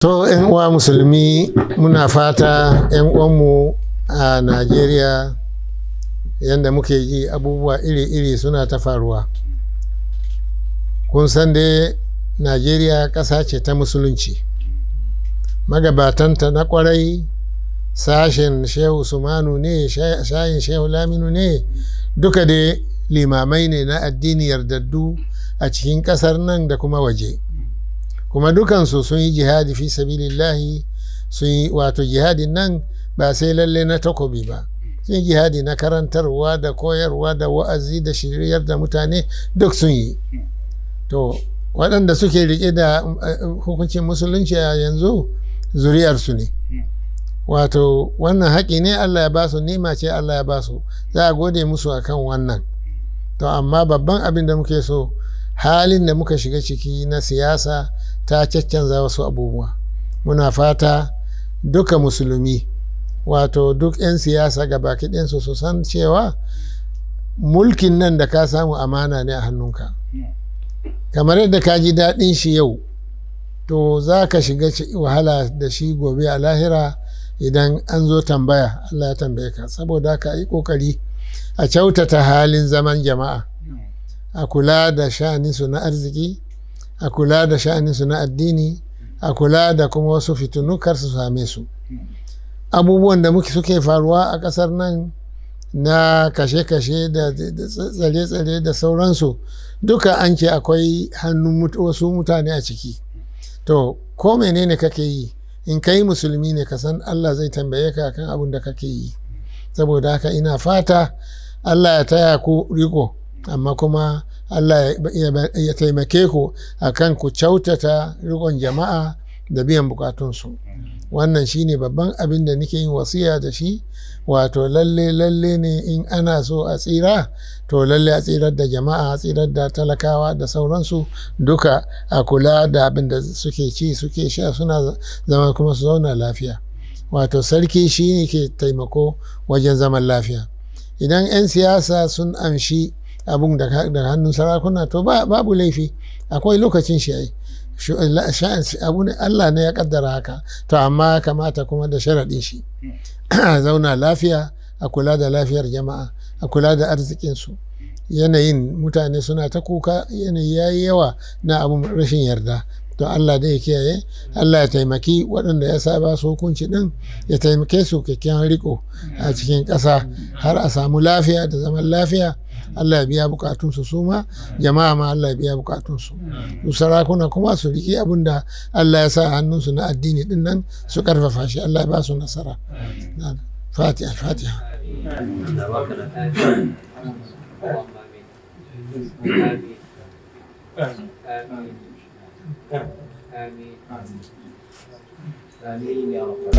To, 'yan uwa musulmi, muna fata 'yan uwanmu a Najeriya, yadda muke ji abubuwa iri-iri suna ta faruwa. Kun san dai Najeriya ƙasa ce ta musulunci. Magabatanta na ƙwarai, sashen Shehu Usmanu ne, shayin Shehu Laminu ne, duka dai limamai ne na addini yardaddu a cikin ƙasar nan da kuma waje. Kuma dukansu sun yi jihadi fi sabilillahi, sun yi wato jihadin nan ba sai lalle na takobi ba. Sun yi jihadi na karantarwa da koyarwa da wa'azi da shiryar da mutane, duk sun yi. To, waɗanda suke riƙe da hukuncin musulunci a yanzu zuriyarsu ne. Wato wannan haƙi ne Allah ya ba su, nima ce Allah ya ba su, za a gode musu akan wannan. To, amma babban abin da muke so, halin da muka shiga ciki na siyasa ta caccanza wasu abubuwa. Muna fata duka musulmi, wato duk 'yan siyasa gabaki ɗayansu, su san cewa mulkin nan da ka samu amana ne a hannunka. Kamar yadda ka ji daɗin shi yau, to za ka shiga wahala da shi gobe a lahira idan an zo tambaya, Allah ya tambaye ka. Saboda haka yi ƙoƙari a kyautata halin zaman jama'a, a kula da sha'aninsu na arziki, a kula da sha'aninsu na addini, a kula da kuma wasu fitinu kar su same su. Abubuwan da muke suke faruwa a ƙasar nan na kashe-kashe da tsare-tsare da sauransu, duka an ce akwai hannun wasu mutane a ciki. To, ko menene kake yi, in kai musulmi ne, ka san Allah zai tambaye ka kan abin da kake yi. Saboda haka ina fata Allah ya taya ku riko, amma kuma Allah ya taimake ku akan ku kyautata rikon jama'a da biyan bukatunsu. Wannan shine babban abin da nake yin wasiya da shi. Wato lalle lalle ne in ana so a tsira, to lalle a tsirar da jama'a, a tsirar da talakawa da sauransu duka, a kula da abin da suke ci, suke sha, suna zama kuma su zauna lafiya. Wato sarki shi ne ke taimako wajen zaman lafiya. Idan 'yan siyasa sun amshi abun daga hannun sarakuna, to babu laifi, akwai lokacin shi ai. Abu ne Allah ne ya kaddara haka. To, amma kamata kuma da sharaɗin shi a zauna lafiya, a kula da lafiyar jama'a, a kula da arzikinsu. Yanayin mutane suna ta kuka, yanayi ya yi yawa na abun rashin yarda. To, Allah da ya kiyaye, Allah ya taimaki waɗanda ya saba su hukunci ɗin, ya taimake su kyakkyawan riko a cikin ƙasa har a samu lafiya da zaman lafiya. Allah ya biya bukatunsu, su ma jama'a ma Allah ya biya bukatunsu. Su sarakuna kuma su riƙi abin da Allah ya sa hannunsu na addini ɗin nan, su ƙarfafa shi. Allah ya ba su nasara. Fatiha, fatiha. آمين آمين يا رب.